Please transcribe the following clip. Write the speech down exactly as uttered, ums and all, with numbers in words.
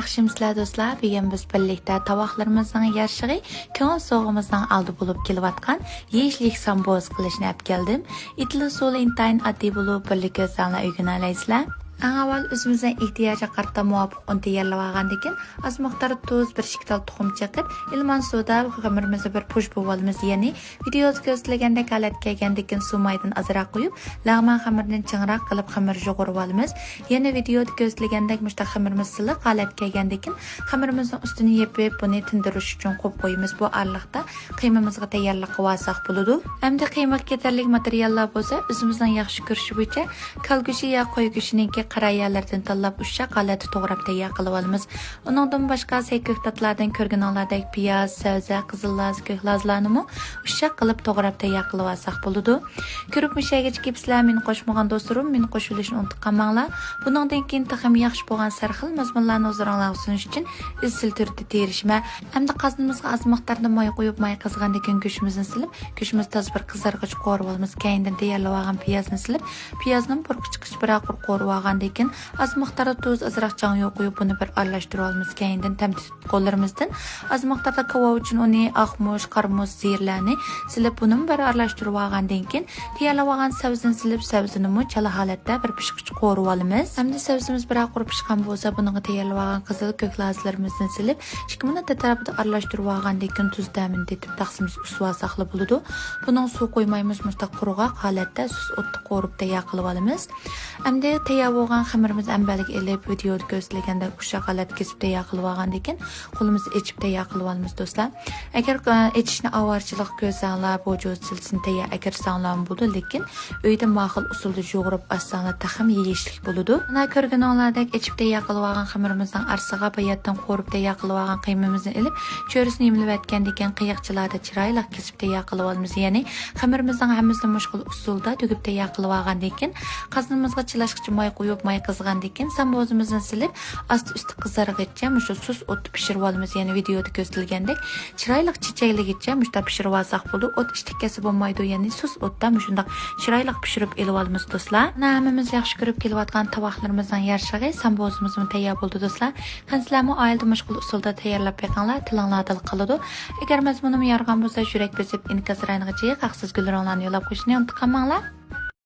ياخشىمۇسىلەر دوستلار؟ بۈگۈن بىز بىرلىكتە تاۋاقلىرىمىزنىڭ يارىشىغى، كۆڭۈل سوۋغىمىزنىڭ ئالدى بولۇپ كېلىۋاتقان يېيىشلىك سامبۇسا قىلىشنى ئەپ كەلدىم. ئېتىلىش ئۇسۇلى ئىنتايىن ئاددىي بولۇپ، بىرلىكتە ئۆزلەڭلار ئۆگىنەلەيسىلەر. ئەڭ ئاۋۋال ئۆزىمىزنىڭ ئېھتىياجىغا قارىتا مۇۋاپىق ئۇن تەييارلىۋالغاندىن كېيىن، ئاز مىقداردا تۇز، بىر ئىككى تال تۇخۇم چېقىپ، ئىلمان سۇدا خېمىرىمىزنى بىر پۇش بۇۋالىمىز. يەنى ۋىدېئودا كۆرسىتىلگەندەك ھالەتكە كەلگەندىن كېيىن سۇ مايدىن ئازراق قۇيۇپ، لەغمەن خېمىرىدىن چىڭراق قىلىپ خېمىر يۇغۇرۇۋالىمىز. يەنە ۋىدېئودا كۆرسىتىلگەندەك مۇشۇنداق خېمىرىمىز سىلىق ھالەتكە كەلگەندىن كېيىن، خېمىرىمىزنىڭ ئۈستىنى يېپىپ، بۇنى تىندۇرۇش ئۈچۈن قويۇپ قويىمىز. بۇ ئارىلىقتا قىيمىمىزغا تەييارلىق قىلىۋالساق بولىدۇ. ئەمدى قىيمىغا كېتەرلىك ماتېرىياللار بولسا، ئۆزىمىزنىڭ ياخشى كۆرۈشى بويىچە كالا گۆشى يا قوي گۆشىنىڭكى قەرەيەلىرىدىن تاللاپ، ئۇششاق ھالەتتە توغراپ تەييار قىلىۋالىمىز. ئۇنىڭدىن باشقا سەي كۆكتاتلاردىن كۆرگىنىڭلاردەك پىياز، سەۋزە، قىزىل لاز، كۆك لازلارنىمۇ ئۇششاق قىلىپ توغراپ تەييار قىلىۋالساق بولىدۇ. كۆرۈپ مۇشۇ يەرگىچە كېلىپسىلەر، مېنى قوشمىغان دوستلىرىم، مېنى قوشۇۋېلىشنى ئۇنتۇپ قالماڭلار. بۇنىڭدىن كېيىن تېخىمۇ ياخشى بولغان سەرخىل مەزمۇنلارنى ھۇزۇرۇڭلارغا سۇنۇش ئۈچۈن ئىزچىل تۈردە تىرىشىمەن. ئەمدى قازىنىمىزغا ئاز مىقداردا ماي قۇيۇپ، ماي قىزىغاندىن كېيىن گۆشىمىزنى سېلىپ، گۆشىمىز تازا بىر قىزارغىچە قورۇۋالىمىز. كەينىدىن تەييارلىۋالغان پىيازنى سېلىپ، پىيازنىمۇ پۇرىقى چىققىچە بىرەر قۇر قورۇۋالغاندىن كېيىن، ئاز مىقداردا تۇز، ئازراق چاڭيو قۇيۇپ، بۇنى بىر ئارىلاشتۇرۇۋالىمىز. كەينىدىن تەمتۈك قوللىرىمىزدىن ئاز مىقداردا كاۋاۋ ئۈچۈن ئۇنى، ئاق مۇچ، قارا مۇچ، زىرىلەرنى سېلىپ، بۇنىمۇ بىر ئارىلاشتۇرۇۋالغاندىن كېيىن، تەييارلىۋالغان سەۋزىنى سېلىپ، سەۋزىنىمۇ چالا ھالەتتە بىر پىشقۇچە قورۇۋالىمىز. ئەمدى سەۋزىمىز بىرەر قۇر پىشقان بولسا، بۇنىڭغا تەييارلىۋالغان قىزىل، كۆك لازىلىرىمىزنى سېلىپ، ئىككى مىنۇت ئەتراپىدا ئارىلاشتۇرۇۋالغاندىن كېيىن، تۇز تەمىنى تېتىپ، تەخسىمىزگە ئۇسسىۋالساقلا بولىدۇ. بۇنىڭغا سۇ قۇيمايمىز، مۇشۇنداق قۇرغاق ھالەتتە سۇس ئوتتا قورۇپ تەييار قىلىۋالىمىز. ئەمدى تەييار بولغان خېمىرىمىزنى ئەمبەرگە ئېلىپ، ۋىدېئودا كۆرسىتىلگەندەك ئۇششاق ھالەتتە كېسىپ تەييار قىلىۋالغاندىن كېيىن، قولىمىزنى ئېچىپ تەييار قىلىۋالىمىز، دوستلار. ئەگەر، ئە، ئېچىشنى ئاۋارىچىلىق كۆرسەڭلار، بوجۇ سىلىسىنى تەييار ئەكىرسەڭلارمۇ بولىدۇ، لېكىن ئۆيدە ماقۇل ئۇسۇلدا يۇغۇرۇپ ئاچساڭلار تېخىمۇ يېيىشلىك بولىدۇ. مانا كۆرگىنىڭلاردەك ئېچىپ تەييار قىلىۋالغان خېمىرىمىزنىڭ ئارىسىغا باياتتىن قورۇپ تەييار قىلىۋالغان قىيمىمىزنى ئېلىپ، چۆرىسىنى يۇمۇلۇۋەتكەندىن كېيىن قىياقچىلاردا چىرايلىق كېسىپ تەييار قىلىۋالىمىز. يەنى خېمىرىمىزنىڭ ھەممىسىنى مۇشۇ خىل ئۇسۇلدا تۈگۈپ تەييار قىلىۋالغاندىن كېيىن، قازىنىمىزغا چىلاشقىچە ماي قۇيۇپ، ماي قىزغاندىن كېيىن، سامبۇزىمىزنى سېلىپ، ئاستى ئۈستى قىزارغىچە مۇشۇ سۇس ئوتتا پىشۇرۇۋالىمىز. يەنى ۋىدېئودا كۆرسىتىلگەندەك چىرايلىق چېچەكلىگىچە مۇشۇنداق پىشۇرۇۋالساق بولىدۇ. ئوت ئىشتىك كەتسە بولمايدۇ، يەنى سۇس ئوتتا مۇشۇنداق چىرايلىق پىشۇرۇپ ئېلىۋالىمىز، دوستلار. مانا ھەممىمىز ياخشى كۆرۈپ كېلىۋاتقان تاۋاقلىرىمىزنىڭ يارىشىغى سامبۇزىمىزمۇ تەييار بولدى، دوستلار. قېنى سىلەرمۇ ئائىلىدە مۇشۇ خىل ئۇسۇلدا تەييارلاپ بېقىڭلار، تىلىڭلاردا قالىدۇ. ئەگەر مەزمۇنۇم يارىغان بولسا، يۈرەك بېسىپ ئىنكاس رايونىغا جىق ھەقسىز گۈل رەڭلارنى يوللاپ قويۇشنى ئۇنتۇپ قالماڭلار.